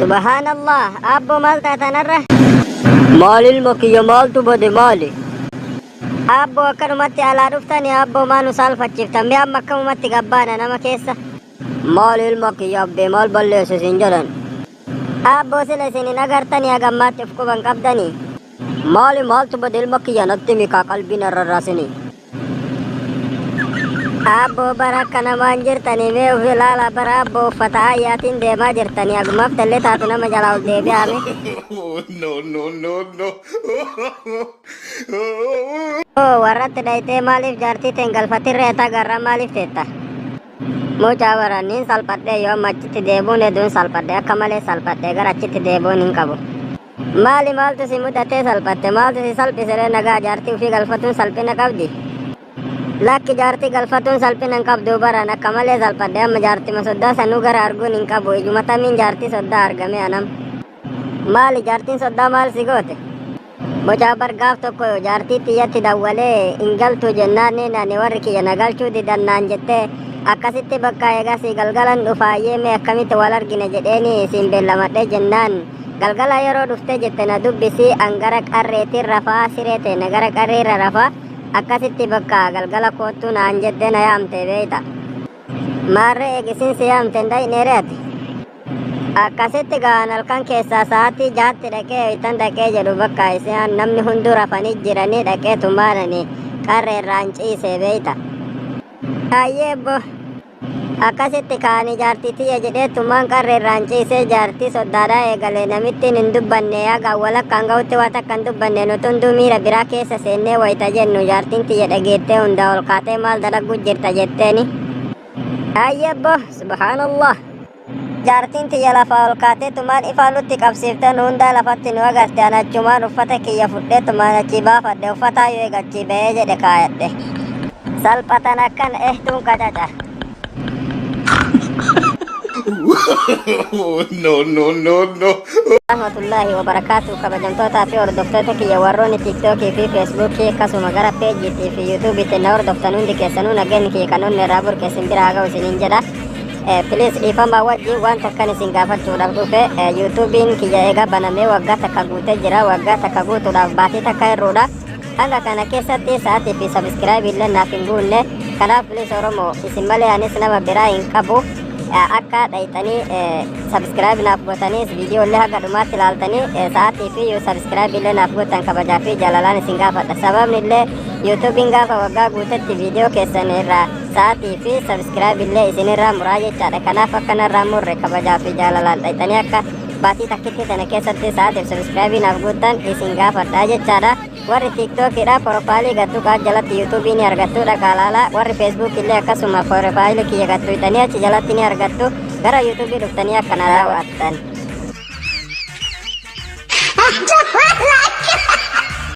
Subhaanallah aabboo maal taatan har'a? Maal ilma kiyya maaltu bade maali? Aabboo akkanumatti alaa dhuftani aabboo maa nu saalfachiiftan mee amma akkamumatti gabbaana nama keessa? Maal ilma kiyya abbee maal balleesse siin jedhan? Aabboo sila isin hin agartanii haga ammaatti of quban qabdanii? Maali maaltu bade ilma kiyya natti himi kaa qalbii narra raasini? Aabboo bara akka namaan jirtanii mee of ilaalaa bara aabboo uffata aayyaatiin deemaa jirtanii hagumaaf tallee taatu nama jalaa ol deebi'aa mee. No, no, no, no. Oo warratti dhayxee maaliif jaartii teen galfatin reeta garra maaliif teetta? Mucaa bara niin salphadhee yoo amma achitti deebuun hedduun salphadhe akka malee salphadhe gara achitti deebuun hin qabu. Maali maaltu si mudatee salphatte maaltu si salphisere nagaa jaartii ufii galfatuun salphina qabdi. Lakki jaartii galfatuun salphina hin qabdu baran akka malee salphadhe amma jaartima soddaa sanuu gara arguun hin qabu ijuma tamiin jaartii soddaa argame anam. Maali jaartiin soddaa maal si goote? Mucaa bar gaaf tokko jaartii tiyyatti dawwalee hin galtu jennaan ani warri kiyya na galchuu didan naan jettee akkasitti bakka eegasii galgalan dhufaayyee mee akkamitti wal argina jedheeni siin beellamadhe jennaan galgala yeroo dhuftee jette na dubbisi an gara qarreetiin rafaa siree teenne gara qarreerra rafaa akkasitti bakka galgala koottuu naan jettee na yaamte beeyta. Maarree eegisiin si yaamte hin dhayneere ati. Akkasitti ga'an halkan keessaa sa'aatii 6tti dhaqee itan dhaqee jedhu bakka isaan namni hunduu rafanii jiranii dhaqee tumaanani qarreerraan ciisee beeyta. Hayyee bo akkasitti ka'anii jaartii tiyya jedhee tumaan qarreerraan ciisee jaartii soddaadhaa eegale namittiin hin dubbanne haga walakkaan ga'utti waan takka hin dubbanne nuti hunduu miira biraa keessa seennee wayita jennu jaartiin tiyya dhageettee hundaa ol kaatee maal dalaguu jirta jetteeni. Hayyee bo subhaanallah. Jaartiin tiyya lafaa ol kaatee tumaan ifaa nutti qabsiifte nu hundaa lafatti nu agarte an achumaan uffata kiyya fudhee tumaan achii baafadhe uffataa yoo eega achii bahee jedhe kaayadhe. Salphatan akkan ehtuun qacaca. No, no, no, no. Rahmatullahi wabarakaatu kabajamtootaa fi hordoftoota kiyya warroonni tiiktookii fi feesbuukii akkasuma gara peejiitii fi yuutuubiitti na hordoftan hundi keessanuu nageenyi kiyya kan onni irraa burqe isin bira haa ga'u isiniin jedha. Please dhiifama wajjin waan takkan isin gaafachuudhaaf dhufe. Yuutuubiin kiyya eega banamee waggaa takka guutee jira. Waggaa takka guutuudhaaf baatii takka hir'uudha. Hanga kana keessatti sa'aatii fi sabiskiraayibii illee naaf hin guunne. Kanaaf please Oromoo isin malee anis nama biraa hin qabu. Akka dhayxanii sabiskiraayib naaf gootaniis viidiyoo illee haga dhumaatti ilaaltanii sa'aatii fi sabiskiraayibii illee naaf gootan kabajaa fi jaalalaan isin gaafadha. Sababni illee yuutuubiin gaafa waggaa guutetti viidiyoo keessan irraa sa'aatii fi sabiskiraayib illee isinirraa muraa jechaadha. Kanaaf akka narraa murre kabajaa fi jaalalaan dhayxanii akka baatii takkitti tana keessatti sa'aatiif sabiskiraayibii naaf guuttan isin gaafadha jechaadha. Warri tiiktookiidha porofaayilii gattuqaa jalatti yuutuubii ni argattu dhaqaa laala. Warri feesbuuk illee akkasuma porofaayilii kiyya gattuqxanii achi jalatti ni argattu. Gara yuutuubii dhuftanii akka na daawwattan.